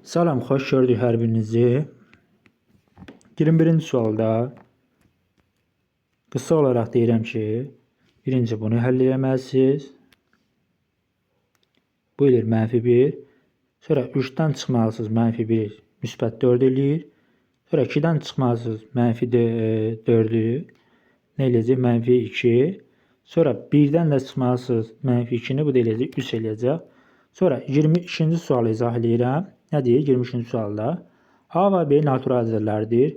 Salam, xoş gördük hər birinizi. 21-ci sualda qısa olaraq deyirəm ki, birinci bunu həll eləməlisiniz. Bu eləyir mənfi 1. Sonra 3-dən çıxmalısınız mənfi 1, müsbət 4 eləyir. Sonra 2-dən çıxmalısınız mənfi 4-ü. Nə eləyəcək? Mənfi 2. Sonra 1-dən də çıxmalısınız mənfi 2-ni. Bu da eləyəcək 3 eləyəcək. Sonra 22-ci sualı izah eləyirəm. Nə deyir 23-cü sualda? A və B natural ədədlərdir.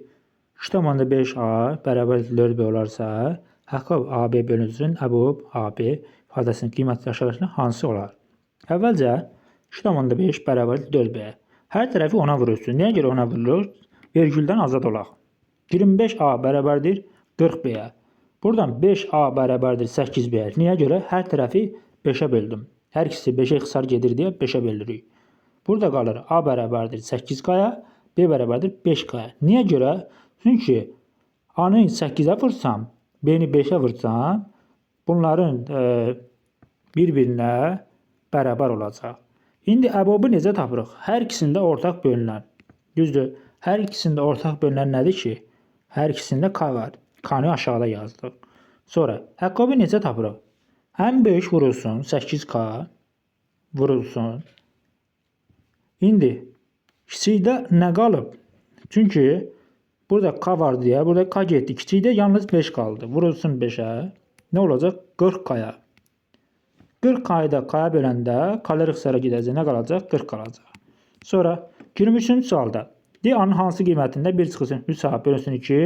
3,5A bərabər 4B olarsa, əqab AB bölünsün, əbob AB ifadəsinin qiyməti aşağıdakının hansı olar? Əvvəlcə 3,5 bərabər 4B. Hər tərəfi 10-a vurursun. Niyə görə 10-a vururuq? Vergüldən azad olaq. 25A bərabərdir 40B-yə. Buradan 5A bərabərdir 8B-yə. Niyə görə? Hər tərəfi 5-ə böldüm. Hər ikisi 5-ə ixtisar gedir deyə 5-ə bölürük. Burada qalır A bərabərdir 8K-ya, B bərabərdir 5K-ya. Niyə görə? Çünki A-nı 8-ə vursam, B-ni 5-ə vursam, bunların bir-birinə bərabər olacaq. İndi əbobu necə tapırıq? Hər ikisində ortaq bölünən. Düzdür, hər ikisində ortaq bölünən nədir ki? Hər ikisində K var. K-nı aşağıda yazdıq. Sonra əqobu necə tapırıq? Ən böyük vurulsun, 8K vurulsun. İndi kiçikdə nə qalıb? Çünki burada K var deyə, burada K getdi. Kiçikdə yalnız 5 qaldı. Vurulsun 5-ə. Nə olacaq? 40K-ya. 40K-yı da K-ya böləndə K-lar ixtisara gedəcək. Nə qalacaq? 40 qalacaq. Sonra 23-cü sualda D-A-nın hansı qiymətində 1 çıxılsın 3A bölünsün 2,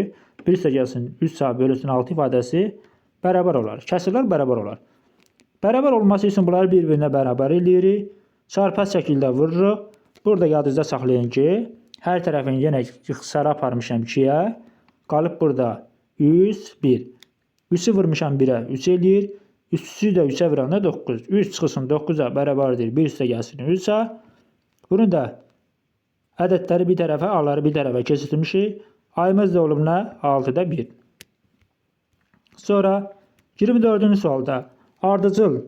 1 isə gəlsin 3A bölünsün 6 ifadəsi bərabər olar. Kəsirlər bərabər olar. Bərabər olması üçün bunları bir-birinə bərabər eləyirik. Çarpaz şəkildə vururuq. Burada yadınızda saxlayın ki, hər tərəfin yenə ixtisara aparmışam 2-yə. Qalıb burada 3, 1. 3-ü vurmuşam 1-ə, 3 eləyir. 3-ü də 3-ə vuranda 9. 3 çıxılsın 9-a bərabərdir. 1 üstə gəlsin 3-ə. Bunu da ədədləri bir tərəfə, A-ları bir tərəfə keçirtmişik. Ayımız da olub nə? 6-da 1. Sonra 24-cü sualda ardıcıl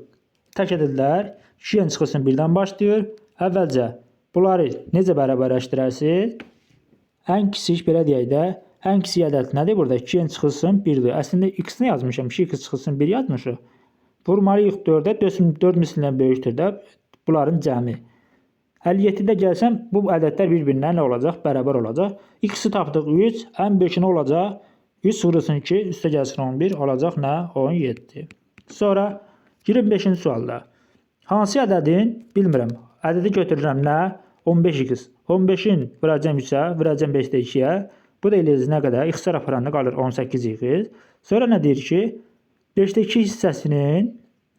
tək ədədlər 2-yə çıxılsın 1-dən başlayır. Əvvəlcə bunları necə bərabərləşdirərsiniz? Ən kiçik, belə deyək də, ən kiçik ədəd nədir burada? 2-yə çıxılsın 1-dir. Əslində x-ni yazmışam. 2x çıxılsın 1 yazmışıq. Vurmalıyıq 4-ə. 4 mislindən böyükdür də bunların cəmi. 57-də gəlsəm, bu ədədlər bir-birinə nə olacaq? Bərabər olacaq. X-i tapdıq 3. Ən böyük nə olacaq? 3 vurulsun 2, üstə gəlsin 11, olacaq nə? 17. Sonra 25-ci sualda hansı ədədin, bilmirəm, ədədi götürürəm nə? 15x. 15-in vuracam 3-ə, vuracam 5-də 2-yə. Bu da eləyəcək nə qədər? İxtisar aparanda qalır 18x. Sonra nə deyir ki? 5-də 2 hissəsinin,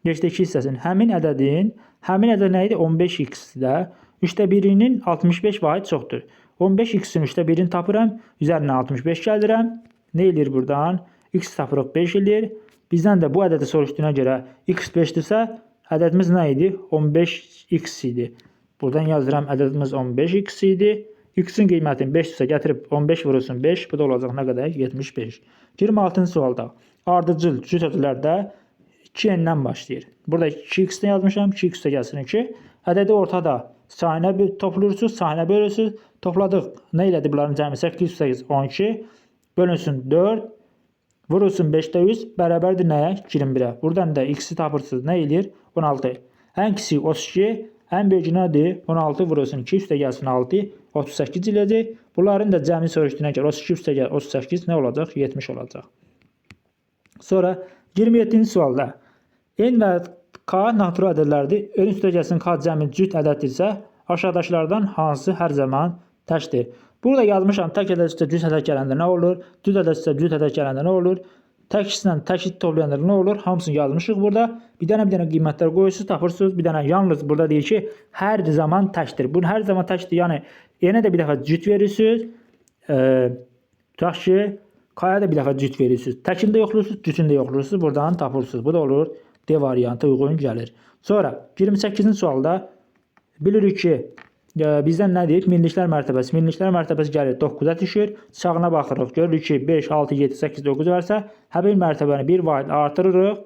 5-də 2 hissəsinin həmin ədədin, həmin ədəd nə idi? 15x-də 3-də 1-inin 65 vahid çoxdur. 15x-in 3-də 1-ini tapıram, üzərinə 65 gəldirəm. Nə eləyir buradan? X tapırıq 5 eləyir. Bizdən də bu ədədi soruşduğuna görə x 5-dirsə, ədədimiz nə idi? 15x idi. Buradan yazıram, ədədimiz 15x idi. X-in qiymətini 5-dirsə gətirib 15 vurulsun 5. Bu da olacaq nə qədər? 75. 26-cı sualda ardıcıl cüt ədədlərdə 2n-dən başlayır. Burada 2x-dən yazmışam. 2x də gəlsin 2. Ədədi ortada sayına toplayırsınız, sayına bölürsünüz. Topladıq. Nə elədi bunların cəmi? 8, 8, 12. Bölünsün 4. Vurulsun 5-də 3 bərabərdir nəyə? 21-ə. Buradan da x-i tapırsınız. Nə eləyir? 16. Ən kiçik 32, ən böyüyü nədir? 16 vurulsun 2, üstə gəlsin 6, 38 eləyəcək. Bunların da cəmi soruşduğuna görə 32 üstə gəl 38 nə olacaq? 70 olacaq. Sonra 27-ci sualda N və K natural ədədlərdir. N üstə gəlsin K cəmi cüt ədəddirsə, aşağıdakılardan hansı hər zaman təkdir? Burada yazmışam, tək ədəd üstə cüt ədəd gələndə nə olur? Cüt ədəd üstə cüt ədəd gələndə nə olur? Tək ikisindən tək toplayanda nə olur? Hamısını yazmışıq burada. Bir dənə qiymətlər qoyursunuz, tapırsınız. Bir dənə yalnız burada deyir ki, hər zaman təkdir. Bunu hər zaman təkdir. Yəni yenə də bir dəfə cüt verirsiniz. Tutaq ki, K-ya da bir dəfə cüt verirsiniz. Təkini də yoxluyursunuz, cütünü də yoxluyursunuz. Buradan tapırsınız. Bu da olur. D variantı uyğun gəlir. Sonra 28-ci sualda bilirik ki, bizdən nə deyir? Minliklər mərtəbəsi. Minliklər mərtəbəsi gəlir 9-a düşür. Sağına baxırıq. Görürük ki, 5, 6, 7, 8, 9 varsa, həmin mərtəbəni bir vahid artırırıq.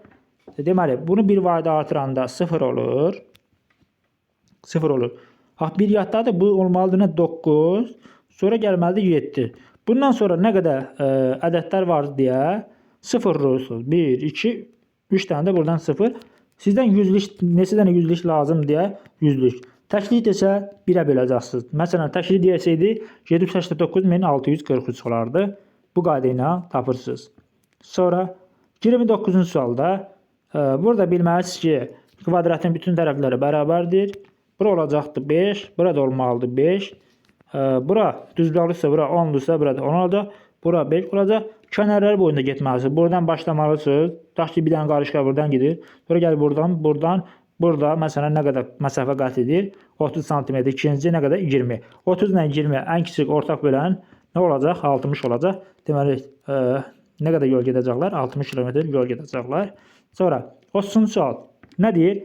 Deməli, bunu bir vahid artıranda 0 olur. 0 olur. Bax, 1 yaddadır. Bu olmalıdır nə? 9. Sonra gəlməlidir 7. Bundan sonra nə qədər ədədlər var deyə 0 vurursunuz. 1, 2, 3 dənə də buradan 0. Sizdən yüzlük, neçə dənə yüzlük lazım deyə yüzlük. Təklik desə 1-ə böləcəksiniz. Məsələn, təklik deyəsəydi 789.643 olardı. Bu qayda ilə tapırsınız. Sonra 29-cu sualda burada bilməlisiniz ki, kvadratın bütün tərəfləri bərabərdir. Bura olacaqdır 5, burada olmalıdır 5. Bura düzbucaqlısa, bura 10-dursa, burada 10 olacaq. Bura 5 olacaq. Kənarları boyunda getməlisiniz. Buradan başlamalısınız. Tutaq ki, bir dənə qarışqa buradan gedir. Sonra gəlir buradan, buradan. Burada məsələn nə qədər məsafə qət edir? 30 sm. İkinci nə qədər? 20. 30 ilə 20 ən kiçik ortaq bölən nə olacaq? 60 olacaq. Deməli, nə qədər yol gedəcəklər? 60 km yol gedəcəklər. Sonra 30-cu sual nə deyir?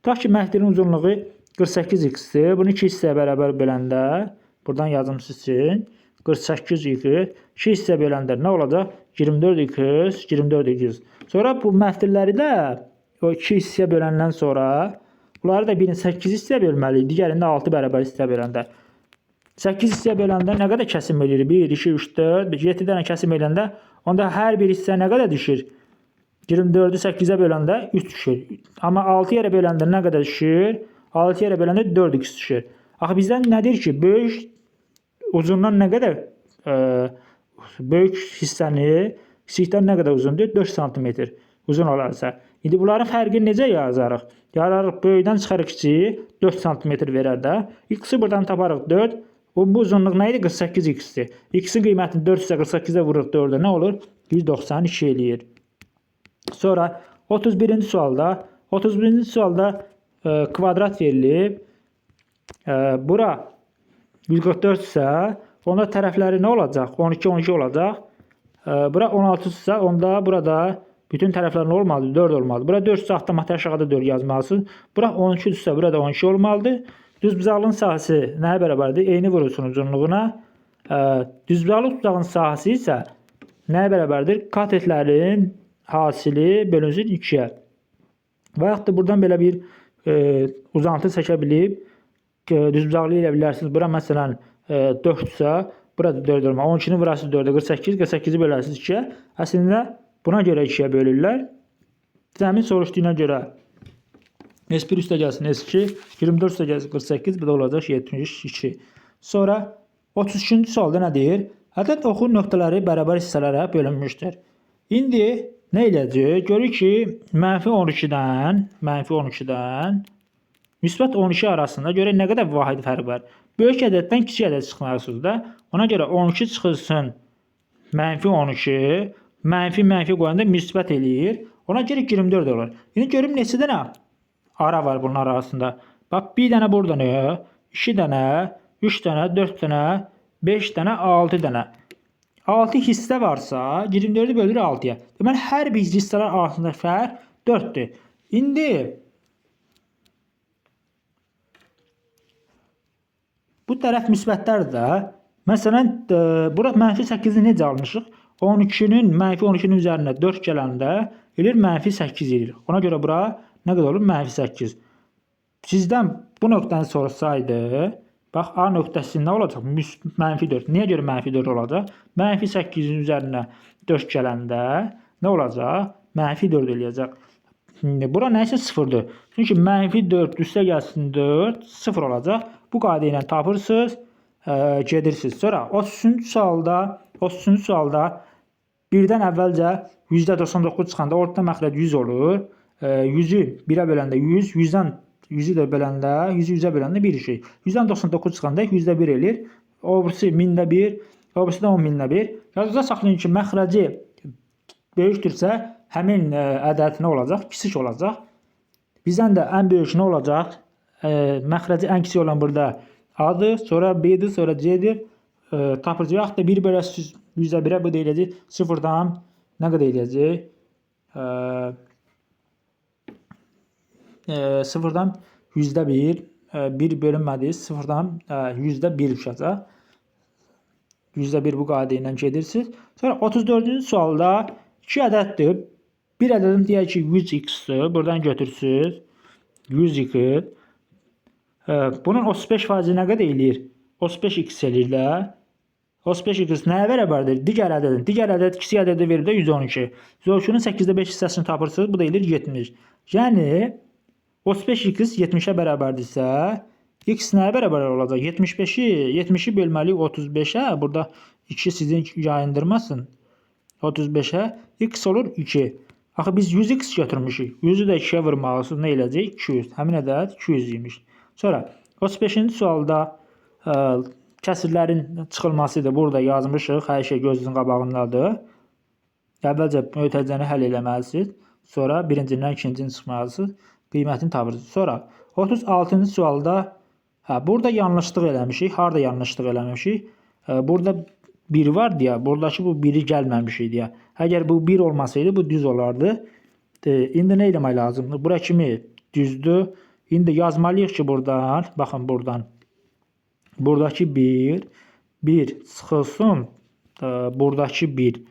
Tutaq ki, məftilin uzunluğu 48x-dir. Bunu 2 hissəyə bərabər böləndə, buradan yazım siz üçün, 48x, 2 hissə böləndə nə olacaq? 24x, 24x. Sonra bu məftilləri də o 2 hissəyə böləndən sonra bunları da birini 8 hissəyə bölməliyik, digərini də 6 bərabər hissəyə böləndə. 8 hissəyə böləndə nə qədər kəsim eləyir? 1, 2, 3, 4, 7 dənə kəsim eləyəndə onda hər bir hissə nə qədər düşür? 24-ü 8-ə böləndə 3 düşür. Amma 6 yerə böləndə nə qədər düşür? 6 yerə böləndə 4x düşür. Axı bizdən nə deyir ki, böyük uzundan nə qədər böyük hissəni kiçikdən nə qədər uzundur? 4 sm uzun olarsa. İndi bunların fərqini necə yazarıq? Yararıq böyükdən çıxarıq kiçiyi 4 sm verər də. X-i buradan taparıq 4. Bu uzunluq nə idi? 48x-dir. X-in qiymətini 4 isə 48-ə vururuq 4-ə nə olur? 192 eləyir. Sonra 31-ci sualda 31-ci sualda kvadrat verilib. Bura 144 isə onda tərəfləri nə olacaq? 12, 12 olacaq. Bura 16 isə onda burada bütün tərəflər nə olmalıdır? 4 olmalıdır. Bura 4 isə avtomatik aşağıda 4 yazmalısınız. Bura 12 isə burada 12 olmalıdır. Düzbucaqlının sahəsi nəyə bərabərdir? Eyni vurulsun uzunluğuna. Düzbucaqlı uzaqlığın sahəsi isə nəyə bərabərdir? Katetlərin hasili bölünsün 2-yə. Və yaxud da buradan belə bir uzantı çəkə bilib düzbucaqlı eləyə bilərsiniz. Bura məsələn 4 isə burada 4 olmalı. 12-ni vurasınız 4-ə 48, 48-i bölərsiniz 2-yə. Əslində buna görə 2-yə bölürlər. Zəmin soruşduğuna görə S1 üstə gəlsin S2, 24 üstə gəlsin 48, bu da olacaq 72. Sonra 33-cü sualda nə deyir? Ədəd oxu nöqtələri bərabər hissələrə bölünmüşdür. İndi nə eləyəcəyik? Görürük ki, mənfi 12-dən, mənfi 12-dən müsbət 12 arasında görək nə qədər vahid fərq var. Böyük ədəddən kiçik ədəd çıxmalısınız da. Ona görə 12 çıxılsın mənfi 12, mənfi mənfi qoyanda müsbət eləyir. Ona görə 24 olur. İndi görüm neçə dənə ara var bunun arasında. Bax, bir dənə buradan, 2 dənə, 3 dənə, 4 dənə, 5 dənə, 6 dənə. 6 hissə varsa 24-ü bölür 6-ya. Deməli, hər bir hissələr arasında fərq 4-dür. İndi bu tərəf müsbətlər də, məsələn, bura mənfi 8-i necə almışıq? 12-nin, mənfi 12-nin üzərinə 4 gələndə eləyir, mənfi 8 eləyir. Ona görə bura nə qədər olur? Mənfi 8. Sizdən bu nöqtəni soruşsaydı, bax, A nöqtəsi nə olacaq? Mənfi 4. Niyə görə mənfi 4 olacaq? Mənfi 8-in üzərinə 4 gələndə nə olacaq? Mənfi 4 eləyəcək. Şimdi bura nə isə 0-dır. Çünki mənfi 4 üstə gəlsin 4, 0 olacaq. Bu qayda ilə tapırsınız, gedirsiniz. Sonra 33-cü sualda birdən əvvəlcə %99 çıxanda orta məxrəc 100 olur. 100-ü 1-ə böləndə 100, 100-dən 100-ü də böləndə, 100-ü 100-ə böləndə 1 şey. 100-dən 99 çıxanda %1 eləyir. O birisi 1000-də 1, o birisi də 10.000-də 1. Yadınızda saxlayın ki, məxrəci böyükdürsə, həmin ədəd nə olacaq? Kiçik olacaq. Bizdən də ən böyük nə olacaq? Məxrəci ən kiçik olan burada A-dır, sonra B-dir, sonra C-dir. Tapırcı yaxud da 1 bölə %1-ə bu da eləyəcək. 0-dan nə qədər eləyəcək? 0-dan %1, 1 bölünmədi, 0-dan %1 düşəcək. %1 bu qayda ilə gedirsiniz. Sonra 34-cü sualda 2 ədəddir. Bir ədədin deyək ki 100x-dir. Buradan götürsünüz. 100x. Bunun 35% nə qədər eləyir? 35x eləyir də. 35x nəyə bərabərdir? Digər ədədin. Digər ədəd kiçik ədədi verib də 112. 112-nin 8-də 5 hissəsini tapırsınız. Bu da eləyir 70. Yəni 35x 70-ə bərabərdirsə, x nəyə bərabər olacaq? 75-i, 70-i bölməliyik 35-ə. Burada 2 sizin yayındırmasın. 35-ə x olur 2. Axı biz 100x götürmüşük. 100-ü də 2-yə vurmalısınız. Nə eləyəcək? 200. Həmin ədəd 200 imiş. Sonra 35-ci sualda kəsirlərin çıxılmasıdır. Burada yazmışıq. Hər şey gözünüzün qabağındadır. Əvvəlcə mötərizəni həll eləməlisiniz. Sonra birincindən ikincini çıxmalısınız. Qiymətini tapırsınız. Sonra 36-cı sualda burada yanlışlıq eləmişik. Harada yanlışlıq eləmişik? Burada 1 var deyə, buradakı bu 1-i gəlməmişik deyə. Əgər bu 1 olmasaydı bu düz olardı. İndi nə eləmək lazımdır? Bura kimi düzdür. İndi yazmalıyıq ki buradan, baxın buradan. Buradakı 1, 1 çıxılsın, buradakı 1,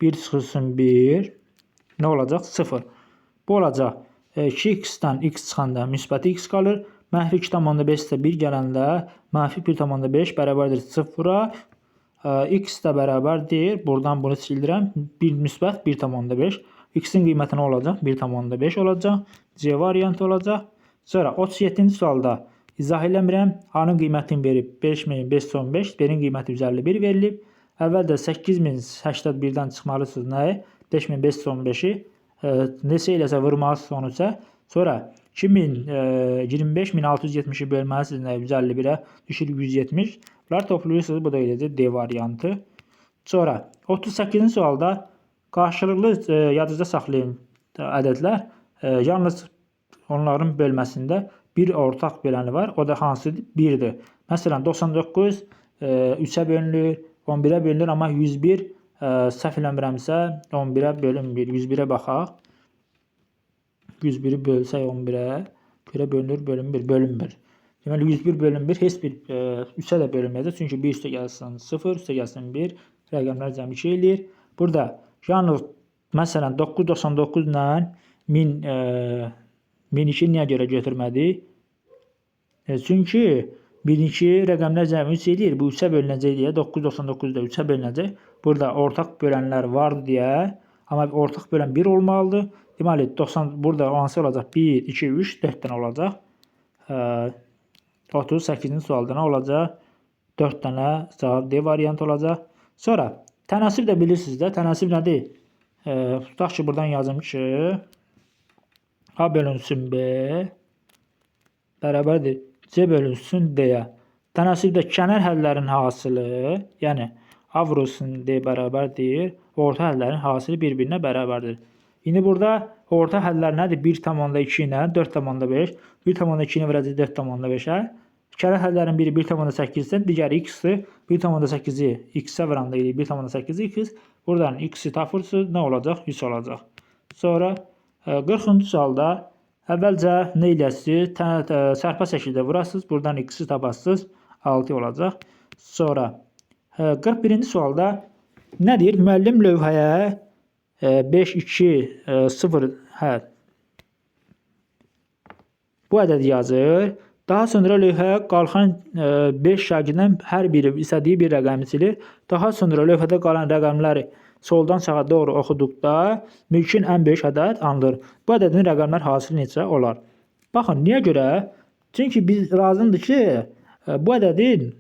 1 çıxılsın 1, nə olacaq? 0. Bu olacaq 2x-dən x çıxanda müsbəti x qalır. Mənfi 2,5 isə 1 gələndə mənfi 1,5 bərabərdir 0-a. X də bərabərdir. Buradan bunu sildirəm. 1 müsbət 1,5. X-in qiyməti nə olacaq? 1,5 olacaq. C variantı olacaq. Sonra 37-ci sualda izah eləmirəm. A-nın qiymətini verib 5515, B-nin qiyməti 151 verilib. Əvvəldə 8081-dən çıxmalısınız nəyi? 5515-i. Neçə eləsə vurmalısınız 13-ə. Sonra 25670-i bölməlisiniz nəyi? 151-ə düşür 170. Bunları toplayırsınız. Bu da eləcə D variantı. Sonra 38-ci sualda qarşılıqlı yadınızda saxlayın ədədlər. Yalnız onların bölməsində bir ortaq böləni var. O da hansıdır? 1-dir. Məsələn 99 3-ə bölünür, 11-ə bölünür, amma 101 səhv eləmirəmsə 11-ə bölünmür. 101-ə baxaq. 101-i bölsək 11-ə, görə bölünür, bölünmür, bölünmür. Deməli 101 bölünmür, heç bir 3-ə də bölünməyəcək. Çünki 1 üstə gəlsin 0, üstə gəlsin 1, rəqəmlər cəmi 2 eləyir. Burada yalnız məsələn 999 ilə 1002 niyə görə götürmədik? Çünki 1002 rəqəmlər cəmi 3 eləyir. Bu 3-ə bölünəcək deyə 999 da 3-ə bölünəcək. Burada ortaq bölənlər var deyə, amma ortaq bölən 1 olmalıdır. Deməli 90 burada hansı olacaq? 1, 2, 3, 4 dənə olacaq. 38-ci sualda nə olacaq? 4 dənə cavab D variantı olacaq. Sonra tənasib də bilirsiniz də. Tənasib nədir? Tutaq ki, buradan yazım ki A bölünsün B bərabərdir C bölünsün D-yə. Tənasibdə kənar hədlərin hasılı, yəni A vurulsun D bərabərdir. Orta hədlərin hasılı bir-birinə bərabərdir. İndi burada orta hədlər nədir? 1,2 ilə 4,5. 1,2 ilə vuracaq 4,5-ə. Kənar hədlərin biri 1,8 isə digəri x-dir. 1,8-i x-ə vuranda eləyir 1,8 x. Buradan x-i tapırsınız. Nə olacaq? 3 olacaq. Sonra 40-cı sualda əvvəlcə nə eləyəsiniz? Sərpa şəkildə vurasınız. Buradan x-i tapasınız. 6 olacaq. Sonra 41-ci sualda nə deyir? Müəllim lövhəyə 5, 2, 0 bu ədədi yazır. Daha sonra lövhəyə qalxan 5 şagirddən hər biri istədiyi bir rəqəmi silir. Daha sonra lövhədə qalan rəqəmləri soldan sağa doğru oxuduqda mümkün ən böyük ədəd alınır. Bu ədədin rəqəmlər hasılı neçə olar? Baxın, niyə görə? Çünki biz lazımdır ki, bu ədədin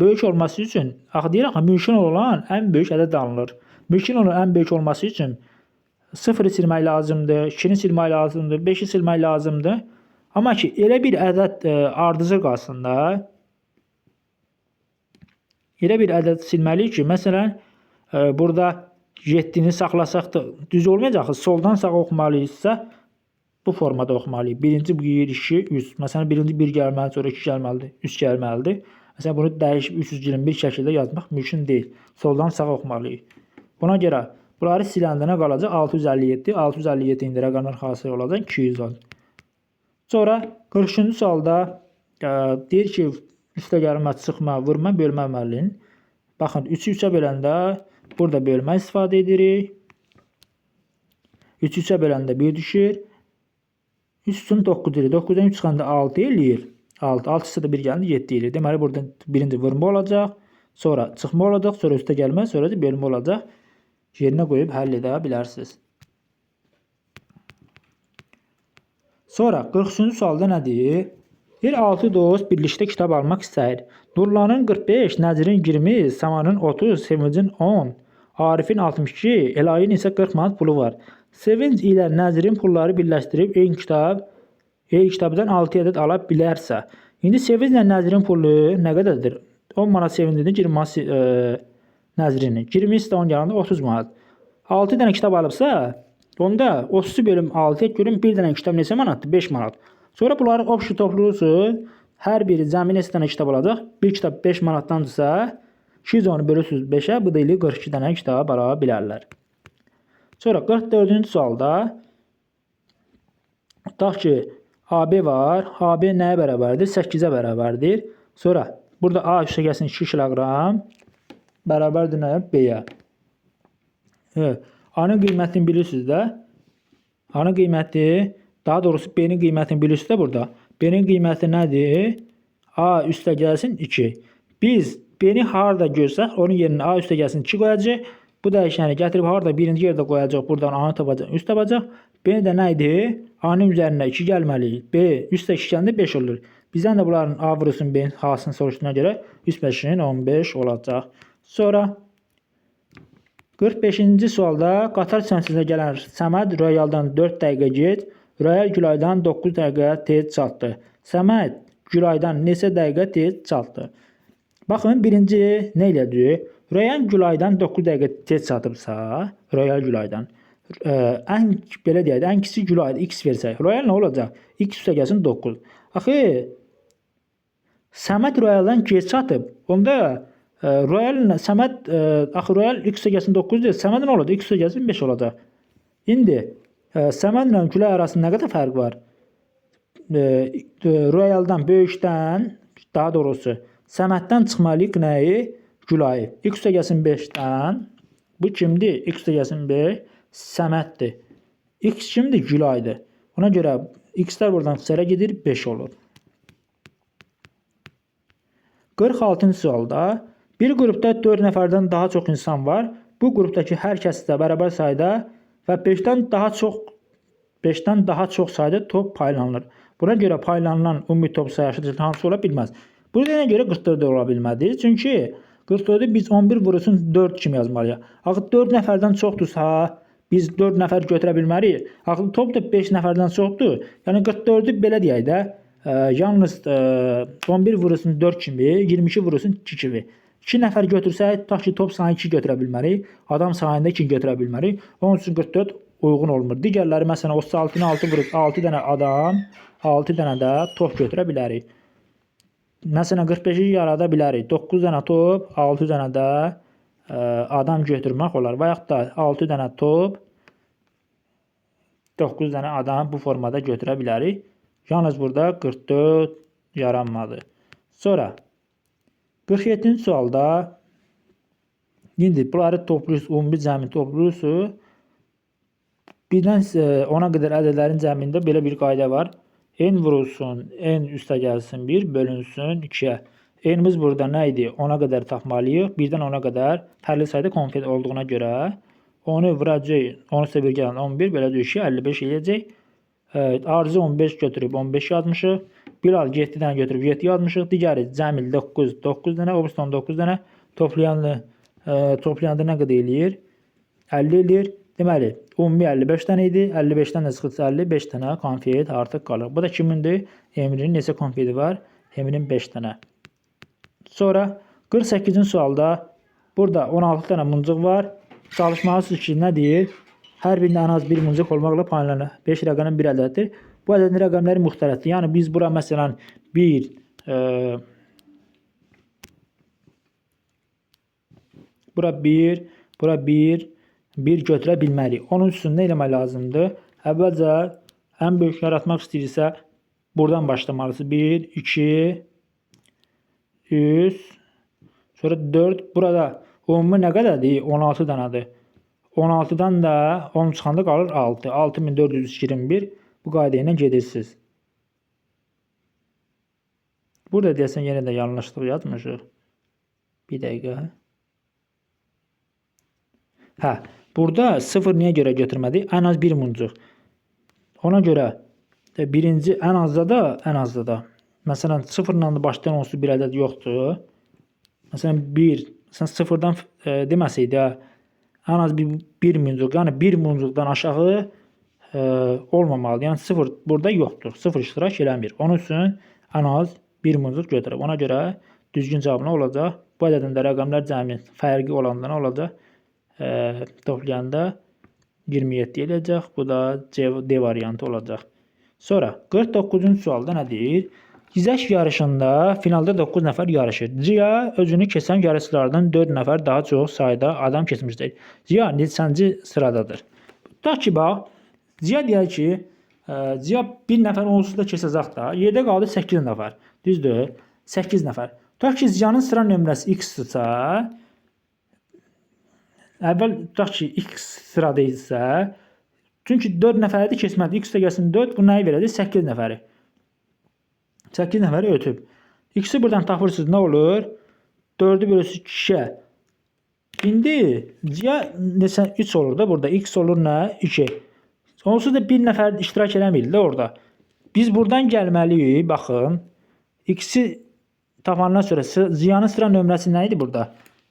böyük olması üçün, axı deyirəm ki, mümkün olan ən böyük ədəd alınır. Mümkün olan ən böyük olması üçün 0-ı silmək lazımdır, 2-ni silmək lazımdır, 5-i silmək lazımdır. Amma ki, elə bir ədəd ardıcıl qalsın da, elə bir ədəd silməliyik ki, məsələn, burada 7-ni saxlasaq da düz olmayacaq. Soldan sağa oxumalıyıqsa, bu formada oxumalıyıq. Birinci 1, 2, 3. Məsələn, birinci 1 gəlməlidir, sonra 2 gəlməlidir, 3 gəlməlidir. Məsələn, bunu dəyişib 321 şəkildə yazmaq mümkün deyil. Soldan sağa oxumalıyıq. Buna görə bunları siləndə nə qalacaq? 657. 657 indi rəqəmlər hasil olacaq 210. Sonra 43-cü sualda deyir ki, üstə gəlmə, çıxma, vurma, bölmə əməlinin. Baxın, 3-ü 3-ə böləndə burada bölmə istifadə edirik. 3-ü 3-ə böləndə 1 düşür. 3 üçün 9 eləyir. 9-dan 3 çıxanda 6 eləyir. 6. 6 üstə də 1 gələndə 7 eləyir. Deməli, burada birinci vurma olacaq, sonra çıxma olacaq, sonra üstə gəlmə, sonra da bölmə olacaq. Yerinə qoyub həll edə bilərsiniz. Sonra 43-cü sualda nə deyir? Bir 6 dost birlikdə kitab almaq istəyir. Nurlanın 45, Nəzirin 20, Samanın 30, Sevincin 10, Arifin 62, Elayın isə 40 manat pulu var. Sevinc ilə Nəzirin pulları birləşdirib eyni kitabdan 6 ədəd ala bilərsə. İndi Sevinclə Nəzirin pulu nə qədərdir? 10 manat Sevincin, 20 manat Nəzirin. 20 üstə 10 gələndə 30 manat. 6 dənə kitab alıbsa, onda 30 bölüm 6-ya görün bir dənə kitab neçə manatdır? 5 manat. Sonra bunları obşi toplayırsınız. Hər biri cəmi neçə dənə kitab alacaq? Bir kitab 5 manatdandırsa, 210 bölürsünüz 5-ə, bu da ilə 42 dənə kitab ala bilərlər. Sonra 44-cü sualda tutaq ki, AB var. AB nəyə bərabərdir? 8-ə bərabərdir. Sonra burada A üstə gəlsin 2 kiloqram bərabərdir nəyə? B-yə. A-nın qiymətini bilirsiniz də. A-nın qiyməti, daha doğrusu B-nin qiymətini bilirsiniz də burada. B-nin qiyməti nədir? A üstə gəlsin 2. Biz B-ni harada görsək, onun yerinə A üstə gəlsin 2 qoyacaq. Bu dəyişəni gətirib harada birinci yerdə qoyacaq, buradan A-nı tapacaq, üst tapacaq. B də nə idi? A-nın üzərinə 2 gəlməli. B üstə 2 gələndə 5 olur. Bizdən də bunların A vurulsun B-nin hasını soruşduğuna görə 3 5-in 15 olacaq. Sonra 45-ci sualda qatar sənsinə gələn Səməd Royaldan 4 dəqiqə gec, Royal Gülaydan 9 dəqiqə tez çatdı. Səməd Gülaydan neçə dəqiqə tez çatdı? Baxın, birinci nə elədi? Royal Gülaydan 9 dəqiqə tez çatıbsa, Royal Gülaydan ən belə deyək, ən kiçik Gülayda x versək, Royal nə olacaq? X üstə gəlsin 9. Axı Səməd Royaldan gec çatıb. Onda Royal Səməd axı Royal x üstə gəlsin 9 deyil. Səməd nə olacaq? X üstə gəlsin 5 olacaq. İndi Səmədlə Gülay arasında nə qədər fərq var? Royaldan böyükdən, daha doğrusu Səməddən çıxmalıyıq nəyi? Gülayı. X üstə gəlsin 5-dən. Bu kimdir? X üstə gəlsin 5. Səməddir. X kimdir? Gülaydır. Ona görə X-lər buradan xüsusilə gedir, 5 olur. 46-cı sualda bir qrupda 4 nəfərdən daha çox insan var. Bu qrupdakı hər kəs də bərabər sayda və 5-dən daha çox sayda top paylanılır. Buna görə paylanılan ümumi top sayı hansı ola bilməz? Burada nə görə 44 ola bilmədi? Çünki 44-ü biz 11 vurulsun 4 kimi yazmalıyıq. Axı 4 nəfərdən çoxdursa, biz 4 nəfər götürə bilmərik. Axı top da 5 nəfərdən çoxdur. Yəni 44-ü belə deyək də, yalnız 11 vurulsun 4 kimi, 22 vurulsun 2 kimi. 2 nəfər götürsək, tutaq ki, top sayını 2 götürə bilmərik. Adam sayında 2 götürə bilmərik. Onun üçün 44 uyğun olmur. Digərləri məsələn 36-nı 6 vurub 6 dənə adam, 6 dənə də top götürə bilərik. Məsələn 45-i yarada bilərik. 9 dənə top, 6 dənə də adam götürmək olar. Və yaxud da 6 dənə top, 9 dənə adam bu formada götürə bilərik. Yalnız burada 44 yaranmadı. Sonra 47-ci sualda indi bunları toplayırsınız, ümumi cəmi toplayırsınız. Birdən 10-a qədər ədədlərin cəmində belə bir qayda var. N vurulsun, N üstə gəlsin 1, bölünsün 2-yə. N'imiz burada nə idi? 10-a qədər tapmalıyıq. 1-dən 10-a qədər fərqli sayda konfet olduğuna görə 10-u vuracaq, 10 üstə 1 gələn 11, beləcə 2, 55 eləyəcək. Evet, Arzu 15 götürüb 15 yazmışıq. Bilal 7 dənə götürüb 7 yazmışıq. Digəri Cəmil 9, 9 dənə, o birisi 9 dənə. Toplayanda nə qədər eləyir? 50 eləyir. Deməli, ümumi 55 dənə idi. 55-dən də çıxırsa 55 dənə konfet artıq qalır. Bu da kimindir? Emrin neçə konfeti var? Emrin 5 dənə. Sonra 48-ci sualda burada 16 dənə mıncıq var. Çalışmalısınız ki, nə deyir? Hər birində ən az bir mıncıq olmaqla paylanan 5 rəqəmin bir ədəddir. Bu ədədin rəqəmləri müxtəlifdir. Yəni biz bura məsələn 1, bura 1, bura 1, 1 götürə bilmərik. Onun üçün nə eləmək lazımdır? Əvvəlcə ən böyük yaratmaq istəyirsə buradan başlamalısınız. 1, 2, 3, sonra 4. Burada ümumi nə qədərdir? 16 dənədir. 16-dan da 10 çıxanda qalır 6. 6421. Bu qayda ilə gedirsiniz. Burada deyəsən yenə də yanlışlıq yazmışıq. Bir dəqiqə. Hə, burada 0 niyə görə götürmədik? Ən az bir muncuq. Ona görə birinci ən azda da. Məsələn, 0 ilə başlayan onsuz bir ədəd yoxdur. Məsələn, 1, məsələn, 0-dan deməsəydi, ən az bir muncuq, yəni bir muncuqdan aşağı olmamalıdır. Yəni 0 burada yoxdur. 0 iştirak eləmir. Onun üçün ən az bir muncuq götürüb. Ona görə düzgün cavab nə olacaq? Bu ədədin də rəqəmlər cəmi fərqi olanda nə olacaq? Toplayanda 27 eləyəcək. Bu da D variantı olacaq. Sonra 49-cu sualda nə deyir? Gizək yarışında finalda 9 nəfər yarışır. Ziya özünü keçən yarışçılardan 4 nəfər daha çox sayda adam keçmişdir. Ziya neçənci sıradadır? Tutaq ki, bax, Ziya deyək ki, Ziya bir nəfər onsuz da keçəcək da. Yerdə qaldı 8 nəfər. Düzdür? 8 nəfər. Tutaq ki, Ziyanın sıra nömrəsi X-dirsə, əvvəl tutaq ki, X sırada isə, çünki 4 nəfəri də keçmədi. X də gəlsin 4, bu nəyi verəcək? 8 nəfəri. 8 nəfəri ötüb. X-i buradan tapırsınız, nə olur? 4-ü bölürsünüz 2-yə. İndi Ziya neçə 3 olur da burada. X olur nə? 2. Onsuz da bir nəfər iştirak eləmir də orada. Biz buradan gəlməliyik. Baxın. X-i tapandan sonra Ziyanın sıra nömrəsi nə idi burada?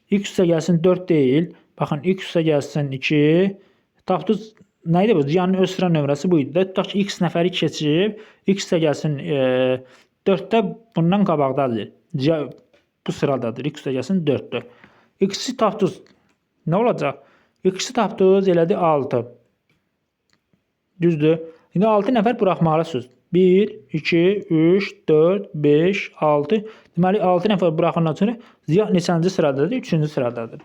X üstə gəlsin 4 deyil. Baxın, X üstə gəlsin 2. Tapdınız, nə idi bu? Ziyanın öz sıra nömrəsi bu idi də. Tutaq ki, X nəfəri keçib, X üstə gəlsin 4-də bundan qabaqdadır. Ziya bu sıradadır. X üstə gəlsin 4-dür. X-i tapdınız. Nə olacaq? X-i tapdınız, elədi 6. Düzdür. İndi 6 nəfər buraxmalısınız. 1, 2, 3, 4, 5, 6. Deməli, 6 nəfər buraxandan sonra Ziya neçənci sıradadır? 3-cü sıradadır.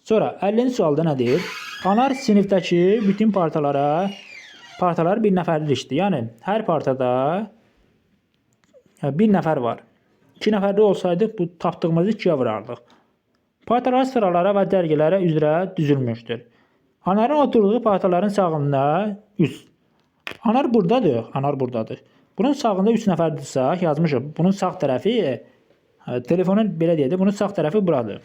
Sonra 50-ci sualda nə deyir? Anar sinifdəki bütün partalar bir nəfərlik işdir. Yəni, hər partada bir nəfər var. 2 nəfərli olsaydı, bu tapdığımızı 2-yə vurardıq. Partalar sıralara və dərgələrə üzrə düzülmüşdür. Anarın oturduğu partaların sağında 3. Anar buradadır. Anar buradadır. Bunun sağında 3 nəfərdirsə, yazmışıq. Bunun sağ tərəfi, telefonun belə deyək də, bunun sağ tərəfi buradır.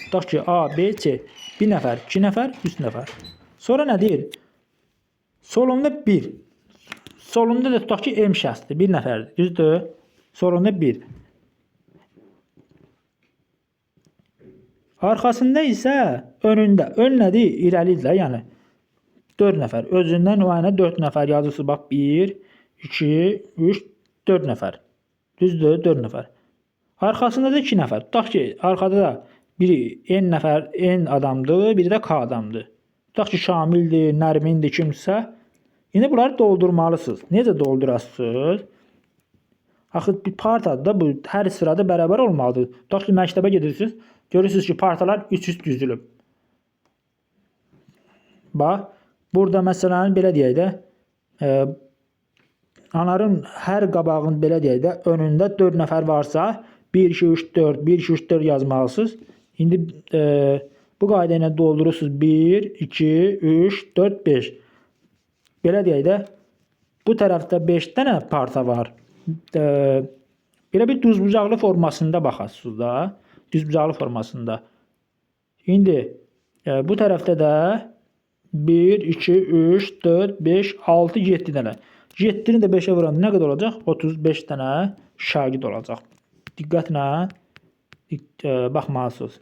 Tutaq ki, A, B, C. 1 nəfər, 2 nəfər, 3 nəfər. Sonra nə deyir? Solunda 1. Solunda da tutaq ki, M şəxsdir. 1 nəfərdir. Düzdür? Solunda 1. Arxasında isə önündə. Ön nədir? İrəlidir də, yəni. 4 nəfər. Özündən o yana 4 nəfər yazırsınız. Bax, 1, 2, 3, 4 nəfər. Düzdür? 4 nəfər. Arxasında da 2 nəfər. Tutaq ki, arxada da biri N nəfər, N adamdır, biri də K adamdır. Tutaq ki, Şamildir, Nərmindir, kimsə. İndi bunları doldurmalısınız. Necə doldurasınız? Axı, bir partadır da, bu hər sırada bərabər olmalıdır. Tutaq ki, məktəbə gedirsiniz, görürsünüz ki, partalar 3-3 düzülüb. Bax, burada məsələn, belə deyək də, anarın hər qabağın, belə deyək də, önündə 4 nəfər varsa, 1, 2, 3, 4, 1, 2, 3, 4 yazmalısınız. İndi bu qayda ilə doldurursunuz 1, 2, 3, 4, 5. Belə deyək də, bu tərəfdə 5 dənə parta var. Belə bir düzbucaqlı formasında baxasınız da. Düzbucaqlı formasında. İndi bu tərəfdə də 1, 2, 3, 4, 5, 6, 7 dənə. 7-ni də 5-ə vuranda nə qədər olacaq? 35 dənə şagird olacaq. Diqqətlə baxmalısınız.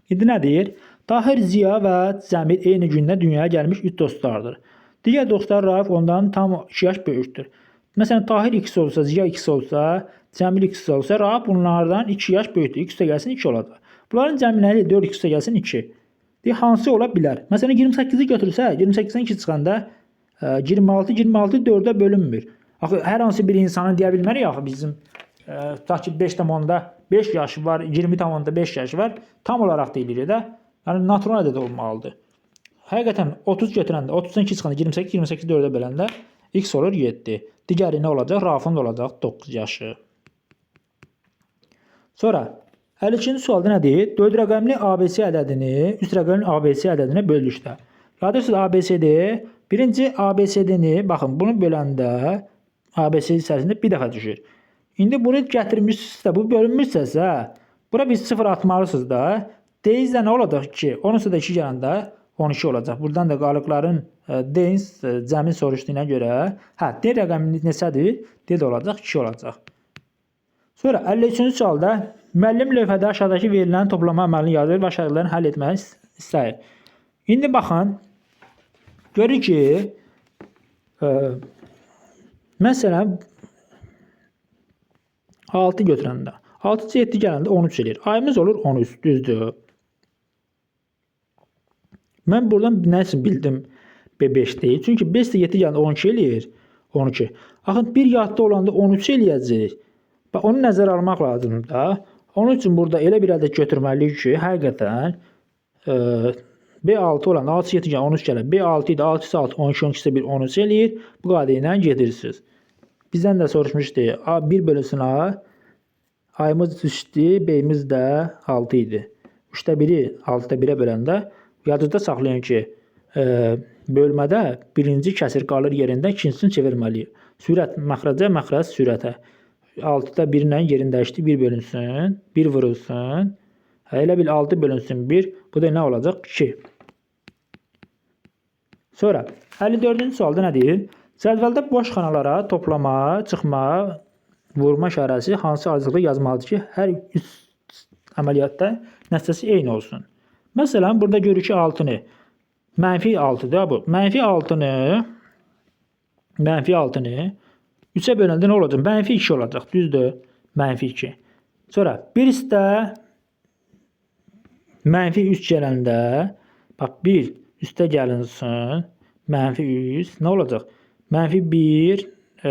İndi nə deyir? Tahir, Ziya və Cəmil eyni gündə dünyaya gəlmiş 3 dostlardır. Digər dostlar Raif ondan tam 2 yaş böyükdür. Məsələn, Tahir X olsa, Ziya X olsa, Cəmil X olsa, Raif bunlardan 2 yaş böyükdür. X də gəlsin 2 olacaq. Bunların cəmi nə eləyir? 4 X də gəlsin 2. Deyir, hansı ola bilər? Məsələn, 28-i götürsək, 28-dən 2 çıxanda 26, 26 4-ə bölünmür. Axı, hər hansı bir insanı deyə bilmərik axı bizim tutaq ki, 5,5 yaşı var, 20,5 yaşı var. Tam olaraq deyilir də. Yəni, natural ədəd olmalıdır. Həqiqətən 30 götürəndə, 30-dan 2 çıxanda 28, 28 4-ə böləndə X olur 7. Digəri nə olacaq? Rafın da olacaq 9 yaşı. Sonra 52-ci sualda nə deyir? 4 rəqəmli ABC ədədini 3 rəqəmli ABC ədədinə böldükdə. Yadırsanız ABCD, birinci ABCD-ni, baxın, bunu böləndə ABC hissəsində bir dəfə düşür. İndi bunu gətirmişsiniz də, bu bölünmüşsəsə, bura bir 0 atmalısınız da. D-imiz də nə olacaq? 2. 10 üstə də 2 gələndə 12 olacaq. Buradan da qalıqların D-in cəmin soruşduğuna görə, hə, D rəqəmi neçədir? D də olacaq, 2 olacaq. Sonra 53-cü sualda müəllim lövhədə aşağıdakı verilən toplama əməlini yazır və aşağıdakilərini həll etməyi istəyir. İndi baxın, görür ki, məsələn, 6 götürəndə, 6 7 gələndə 13 eləyir. Ayımız olur 13, düzdür. Mən buradan nə üçün bildim B5 deyil? Çünki 5 də 7 gələndə 12 eləyir, 12. Axı, bir yadda olanda 13 eləyəcək. Bax, onu nəzərə almaq lazımdır da. Onun üçün burada elə bir ədəd götürməliyik ki, həqiqətən B6 olanda 6 7 gəlir, 13 gəlir. B6 idi, 6 6, 12, 12 1, 13 eləyir. Bu qayda ilə gedirsiniz. Bizdən də soruşmuşdu. A 1 bölünsün A. Ayımız 3-dür, B'miz də 6 idi. 3-də 1-i 6-da 1-ə böləndə yadınızda saxlayın ki, bölmədə birinci kəsir qalır yerində, ikincisini çevirməliyik. Sürət məxrəcə, məxrəc sürətə. 6-da 1 ilə yerini dəyişdi, 1 bölünsün, 1 vurulsun. Elə bil 6 bölünsün 1, bu da nə olacaq? 2. Sonra 54-cü sualda nə deyir? Cədvəldə boş xanalara toplama, çıxma, vurma işarəsi hansı ardıcıllıqda yazmalıdır ki, hər üç əməliyyatda nəticəsi eyni olsun. Məsələn, burada görürük ki, 6-nı, mənfi 6-dır bu. Mənfi 6-nı, mənfi 6-nı 3-ə böləndə nə olacaq? Mənfi 2 olacaq, düzdür? Mənfi 2. Sonra 1 üstə mənfi 3 gələndə, bax 1 üstə gəlinsin, mənfi 3, nə olacaq? Mənfi 1,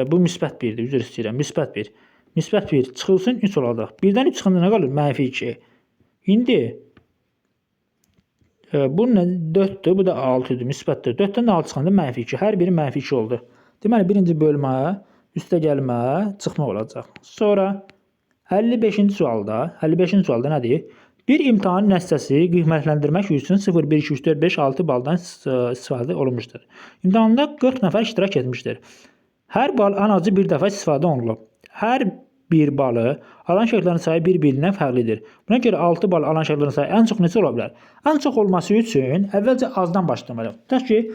bu müsbət 1-dir, üzr istəyirəm, müsbət 1. Müsbət 1 çıxılsın, 3 olacaq. 1-dən 3 çıxanda nə qalır? Mənfi 2. İndi bu 4-dür, bu da 6-dır, müsbətdir. 4-dən 6 çıxanda mənfi 2. Hər biri mənfi 2 oldu. Deməli, birinci bölmə, üstə gəlmə, çıxma olacaq. Sonra 55-ci sualda, 55-ci sualda nə deyir? Bir imtahan nəticəsi qiymətləndirmək üçün 0, 1, 2, 3, 4, 5, 6 baldan istifadə olunmuşdur. İmtahanda 40 nəfər iştirak etmişdir. Hər bal ən azı bir dəfə istifadə olunub. Hər bir balı alan şəxslərin sayı bir-birindən fərqlidir. Buna görə 6 bal alan şəxslərin sayı ən çox neçə ola bilər? Ən çox olması üçün əvvəlcə azdan başlamalıyıq. Tutaq ki,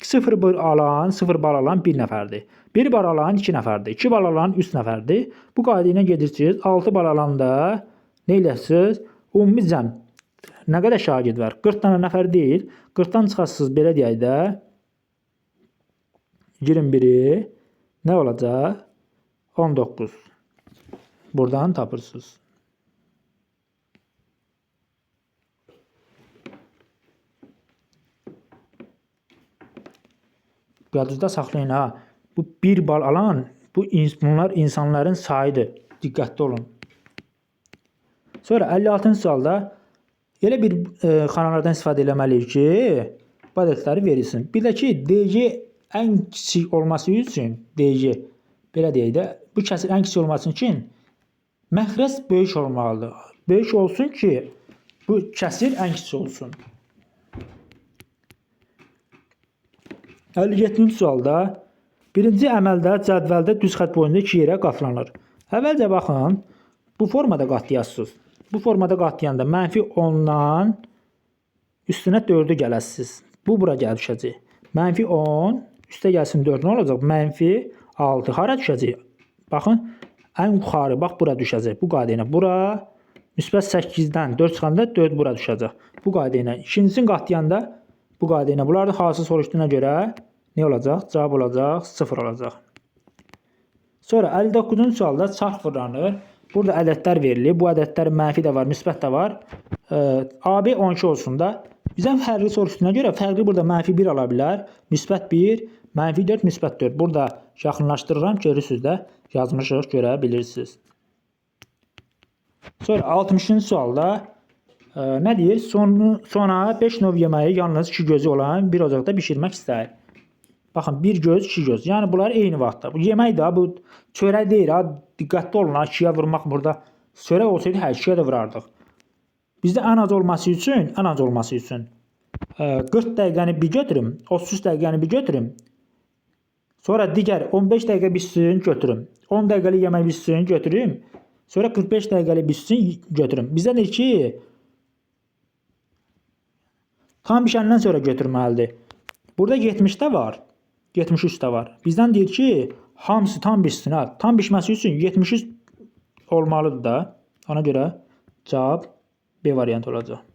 0 alan, 0 bal alan 1 nəfərdir. 1 bal alan 2 nəfərdir. 2 bal alan 3 nəfərdir. Bu qayda ilə gedirsiniz. 6 bal alanda nə elərsiniz? Ümumi cəm nə qədər şagird var? 40 dənə nəfər deyil. 40-dan çıxasınız belə deyək də. 21-i nə olacaq? 19. Buradan tapırsınız. Yadınızda saxlayın ha. Bu 1 bal alan bunlar insanların sayıdır. Diqqətli olun. Sonra 56-cı sualda elə bir xanalardan istifadə eləməliyik ki, bu ədədləri verilsin. Bir də ki, DG ən kiçik olması üçün DG belə deyək də, bu kəsir ən kiçik olması üçün məxrəc böyük olmalıdır. Böyük olsun ki, bu kəsir ən kiçik olsun. 57-ci sualda birinci əməldə cədvəldə düz xətt boyunca 2 yerə qatlanır. Əvvəlcə baxın, bu formada qatlayasınız. Bu formada qatlayanda mənfi 10-dan üstünə 4-ü gələsiniz. Bu bura gəlib düşəcək. Mənfi 10, üstə gəlsin 4 nə olacaq? Mənfi 6. Hara düşəcək? Baxın, ən yuxarı, bax bura düşəcək. Bu qayda ilə bura, müsbət 8-dən 4 çıxanda 4 bura düşəcək. Bu qayda ilə. İkincisini qatlayanda bu qayda ilə. Bunlar da xası soruşduğuna görə nə olacaq? Cavab olacaq, 0 olacaq. Sonra 59-cu sualda çarx fırlanır. Burada ədədlər verilir. Bu ədədlər mənfi də var, müsbət də var. AB 12 olsun da. Bizdən fərqli soruşduğuna görə fərqli burada mənfi 1 ala bilər. Müsbət 1, mənfi 4, müsbət 4. Burada yaxınlaşdırıram, görürsünüz də yazmışıq, görə bilirsiniz. Sonra 60-cı sualda nə deyir? Sona 5 növ yeməyi yalnız 2 gözü olan bir ocaqda bişirmək istəyir. Baxın, bir göz, 2 göz. Yəni bunlar eyni vaxtda. Bu yemək də, bu çörək deyil. Ha, diqqətli olun, ha, 2-yə vurmaq burada. Çörək olsaydı, hə, 2-yə də vurardıq. Bizdə ən az olması üçün, 40 dəqiqəni bir götürüm, 33 dəqiqəni bir götürüm. Sonra digər 15 dəqiqə bişsin, götürüm. 10 dəqiqəlik yemək bişsin, götürüm. Sonra 45 dəqiqəlik bişsin, götürüm. Bizdə deyir ki, tam bişəndən sonra götürməlidir. Burada 70-də var, 73-də var. Bizdən deyir ki, hamısı tam bişsin. Ha. Tam bişməsi üçün 73 olmalıdır da. Ona görə cavab B variantı olacaq.